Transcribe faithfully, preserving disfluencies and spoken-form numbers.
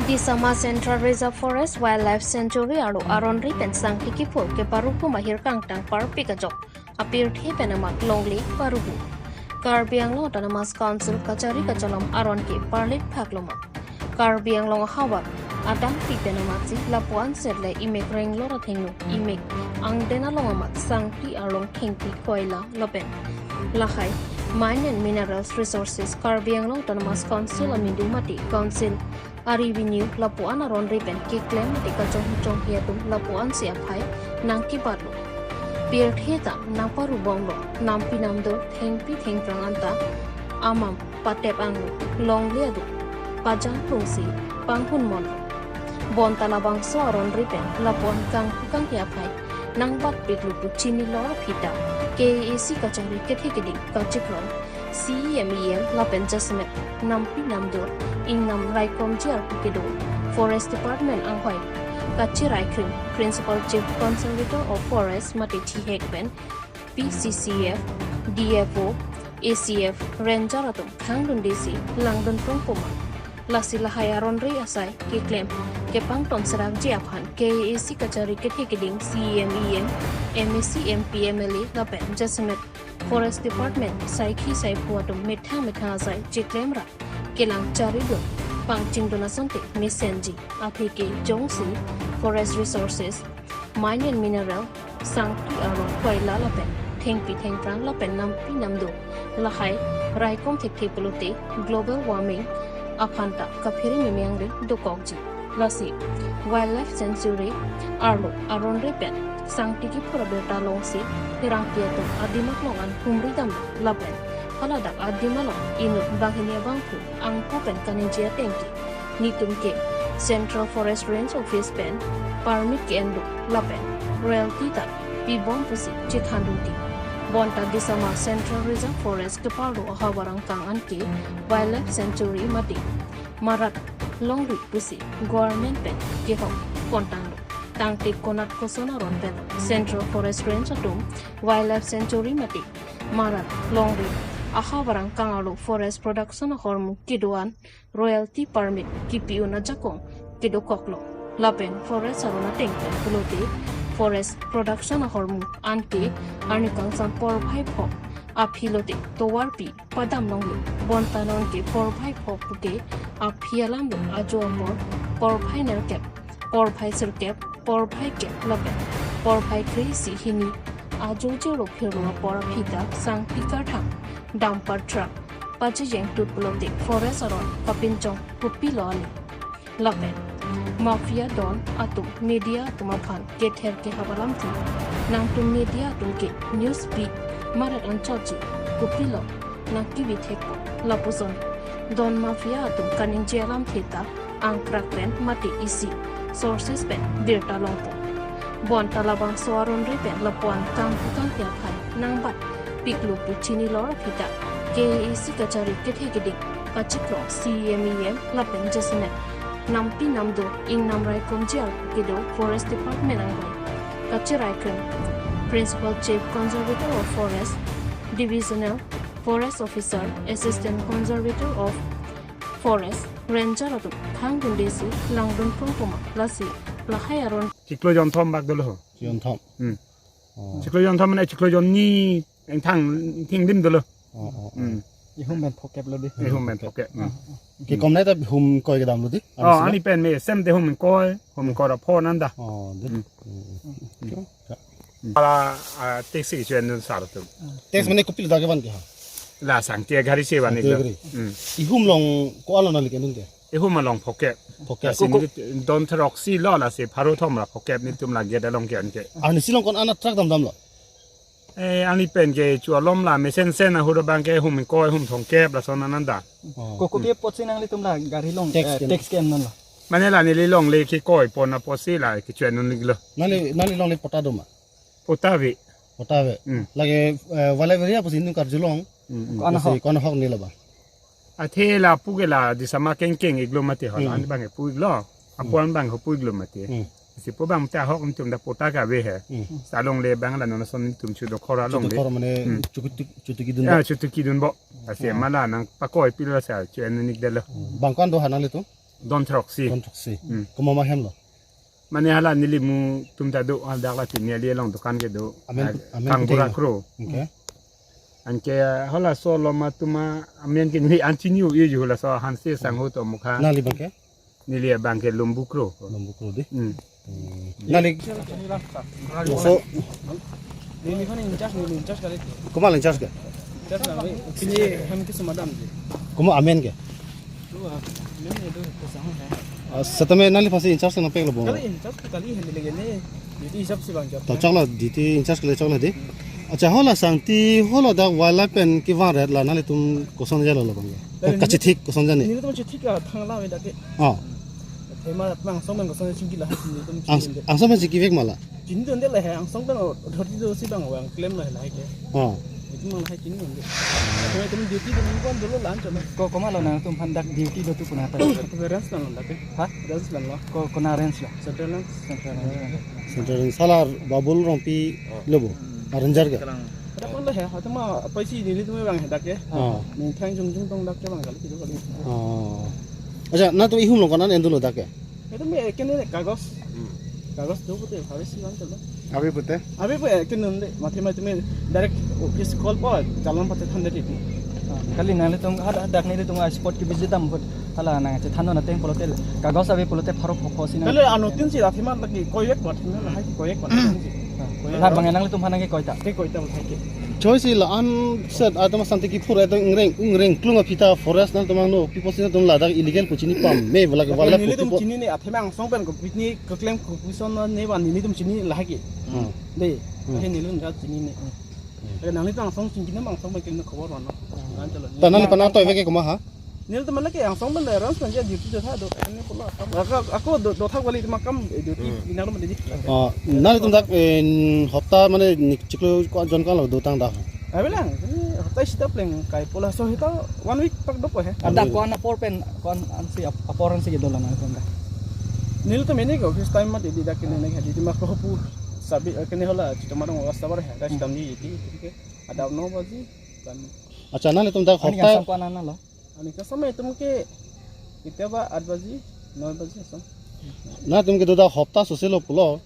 Disama Central Reserve Forest Wildlife Sanctuary arlo aron ri pen sangti kiphur keparuhu mahir kangtang parpik ajok apirthe pen amat longle paruhu. Karbi Anglong Autonomous Council kachari kacholom aron ke parlit phak loma. Karbi Anglong ahavar adang pi pen amatsi lapu-an setle imek renglor athengno, imek angden along amat sangti arlong thengpi koila lapen lahai Mine and Minerals Resources Karbi Anglong Autonomous Council amidu mate Council a-revenue lapu-an aron ri pen keklem mate kachongchonghi atum lapu-ansi aphai nangkebatlo. Pirthe ta nangparubomlo, nampi namdo thengpi thengphrang anta amam patep anglo, longle adu pajang plungsi panghun monlo. Bonta labangso aron ri pen lapu-an kangpu kanghi aphai nangbatpiklo pu chinilo aphi ta K A A C kachari kethe keding kachikrong C E M, E M lapen jasemet nampi namdo ingnam raikomji arpu kedo Forest Department anghoi kachirai krim Principal Chief Conservator of Forest mate thihek pen P C C F, D F O, A C F, Ranger atum khangdundesi langdun prongpoma. Lasi lahai aron ri asai keklem kepangton serakji aphan K A A C kachari kethe keding C E M, E M, M A C, M P, M L A lapen jasemet Forest Department saikhi saiphu atum methang methang asai chiklemra kelang charidun pangchingdun asonte mesenji. Aphike jongsi Forest Resources, Mine and Mineral, sangti arlong koila lapen thengpi thengphrang lapen nampi namdo lahai raikom thekthe pulote global warming aphan ta kaphere meme angle dokokji. Lasi Wildlife Sanctuary arlo aron ri pen sangti kiphur abirta longsi hirang pi atum adimak long an humri dam lapen haladak adim along inut banghini abangphu angko pen kaningje ateng ke netum ke Central Forest Range Office pen permit ke-enlo lapen royalty ta pibom pusi chethandunti. Bonta Disama Central Reserve Forest keparlo ahavar angkang anke Wildlife Sanctuary mate marat longri pusi government pen kehok pontanglo. Tangte konat koson aron pen Central Forest Range atum Wildlife Sanctuary mate marat longri ahavar angkang arlo forest production ahormu kedo-an royalty permit kipi-un ajakong kedokoklo. Lapen forest aron ateng pen pulote forest production ahormu anke arni kangsam porphai pho aphi lote tovarpi padam longle. Bonta non ke porphai pho puke aphi alam lo ajo apor porphai nerkep, porphai sirkep, porphai kep lapen porphai kre-isi hini ajo jolo phirlo apor aphi ta sangti karthang dumper truck pachejeng tut pulote forest aron kapinchong kopilo ani. Lapen mafia don atum media atum aphan kether kehap alamthe, nangtum media atum ke news pi marat anchotji kopilo nangkibi thekpo lapuson don mafia atum kaningje alamthe ta angkrak pen mate isi sources pen birta longpo. Bonta labangso aron ri pen lapu-an kangpu kanghi aphai nangbatpiklo pu chinilo aphi ta K A A C kachari kethe keding kachikrong C E M, E M lapen jasemet nampi namdo ingnam raikomji arpu kedo Forest Department anghoi kachirai krim Principal Chief Conservator of Forest, Divisional Forest Officer, Assistant Conservator of Forest, Ranger atum khangdundesi langdun prongpoma. Lasi lahai aron chiklo jonthom bak dolo ho. Jonthom. Hmm. Oh. Chiklo jonthom mane chiklo jonni engthang thingdim dolo. Oh, oh, oh. Hmm. Ihum pen phokep lo di. Ihum pen phokep. Hmm. Ke komnai ta hum koi kedam lo di. Oh, ani pen me sem te hum koi, hum koi ra pho nanda. Oh, di. Hmm. Hmm. Ala, ah, taxi chuen dun sar tu. Tax mane kopilo ta kevan ke ha? La sangtia gari se van. Sangtia gari. Hmm. Ihum along ko-an lo nangli ke-endun ke? Ihum along phokep. Phokep. Lasi ko, ko, neli don throksi lo lasi pharo thom ra phokep netum la gate along ke-en ke. Arni si along ko-an ana truck damdamlo? Eh, ani pen ke chu alom la mesen sen ahut abang ke hum koi hum thomkep lason ananda. Oh. Ko, kopi apotsi nanglitum la gari along, tax, eh, ke-en, tax ke-en non lo? Mane la neli longle kikoi pon apotsi la kichuen un-iklo. Nangli, nangli longle patta doma? Patta ave. Patta ave. Hmm. Lake, eh, wildlife area pusi nangkarjulong. Hmm, hmm. Ko-an ahok? Pusi ko-an ahok neli la ba? Athe lapu ke la Disama kengkeng-iklo mati ho, hmm, la-an abang pu-iklo. Hmm. Apo-an abang ho pu-iklo mati. Hmm. Si pu abang ta ahok netum ta patta ke ave he. Hmm. Si alongle abang la non ason netum chudo khora longle. Chudo khora mane, hmm, chutu, chutu kedun, ya, bo. Chutu kedun bo. Lasi, hmm, ma la nangpakoipilo sa chuen un-ikdetlo. Hmm. Bang ko-an do ha nanglitum? Don Throksi. Don Throksi. Hmm. Komat ma hem lo? Mane hala nelimu atum ta do, hadak la Tiniali along dukan kedo. Amen, ah, amen Kangbura kuteng lo. Kro. Okay. Anke, ah, halaso along atum amen ke neli an chini-o-e jo, halaso Hanse Sangho atum mukha. Nangli abang ke? Neli abang ke Lumbu Kro. Lumbu Kro dei. Hmm. Hmm. Nangli. So, neli in-charge, neli in-charge kali. Komat in-charge ke? In-charge nang, pini hem ke sumadam ji. Komat amen ke? Lu, ah, mem ne do, kesang hai. Ah, setame nangliphan si in-charge nangpek lo bo. Kali in-charge kali hen lege ne. Duty hisap si bang jab. To choklo, duty in-charge kali choklo dei. Acha, hala sangti, hala dak wildlife pen kevang ret la nanglitum koson jalo labang ke? Kachethik koson jani? Nelitum chethik athang la ave dak ke. Ah. Athema angsong pen koson chingki lahai nelitum. Ang-, chingki. Angsong pen chingkivek ma la? Chini dunde lahai, angsong pen authority dosi bang vang klem lahai lahai ke. Ah. Itum ma lahai chini dunde. Athema itum duty dun kon dolo la-an cholo. Ko, komat lo nangtumphan dak duty do tu puna ta? Range pen lo dak ke. Ha? Range pen lo. Ko, kona range lo? Central Range. Central Range. Central Range. Hala Babul Rongpi lo bo. Ah, ranger ke? Kalang. Ada pun lahai, athema apa si nelitum bang dak ke. Ah. Methang jongjong tong dak ke bang kali kedo kali. Ah. Acha, nangtum ihum along kona en dolo dak ke? Itum me kene kagos. Hmm. Kagos do pute bhabe si bang cholo. Ave pute? Ave pute kene dunde, athema itum direct office call po, challan pate than de titi. Ah, kali nanglitum hadak, hadak nelitum a spot ke visit dam put. Hala nangchethan non ateng pulote, kagos ave pulote pharo pho pho si nang. Kali ano tin si athema lagi koyek bat, athema lahai koyek bat. Ah, koyek. Labang nanglitumphan nangkekoi ta? Kekoi ta lahai ke. Choi si la-an set atum asante kiphur atum ingreng, ingreng klung aphi ta forest nangtum angno, people si nangtum ladak illegal pu chini pame, wala ke wala nelitum puti po. Chinine, athema angsong pen kopine keklem kopuson ne ba nelitum chini lahai ke. Hmm. Dei, Hmm. Lahai nelitum jat chinine. Hmm. Nanglitum angsong chingki nam angsong pen kene khobor mano. Hmm. Nang cholo. Ta nangliphan nangtoivek ke komat ha? Nelitum mane ke angsong pen range pen je duty do tha do. Kene pulo kam. Ako, ako do, do thak wali ma kam, eh, duty Hmm. Inang pen di. Oh, nanglitum dak, eh, hopta mane nik chiklo ko jon kalo dotang dak? Avelang, ini hopta sita pleng kai pulo so hita one week tak dopo he. Ada ko-an apor pen, ko-an ansi ap-, apor ansi kedo la nangtum dak? Nelitum ini ko office time ma di dak kene ne di ma ko pu sabi, eh, kene hala chita madong was sabar he. Dak Hmm. Sitam di iti, iti ke. Ada no baji kan. Acha, nanglitum dak Ani hopta angsong ko-an an lo? Ani kasama itum ke, kita ba aat baji, noi baji asam. Nangtum kedo dak hopta sose lo pulo.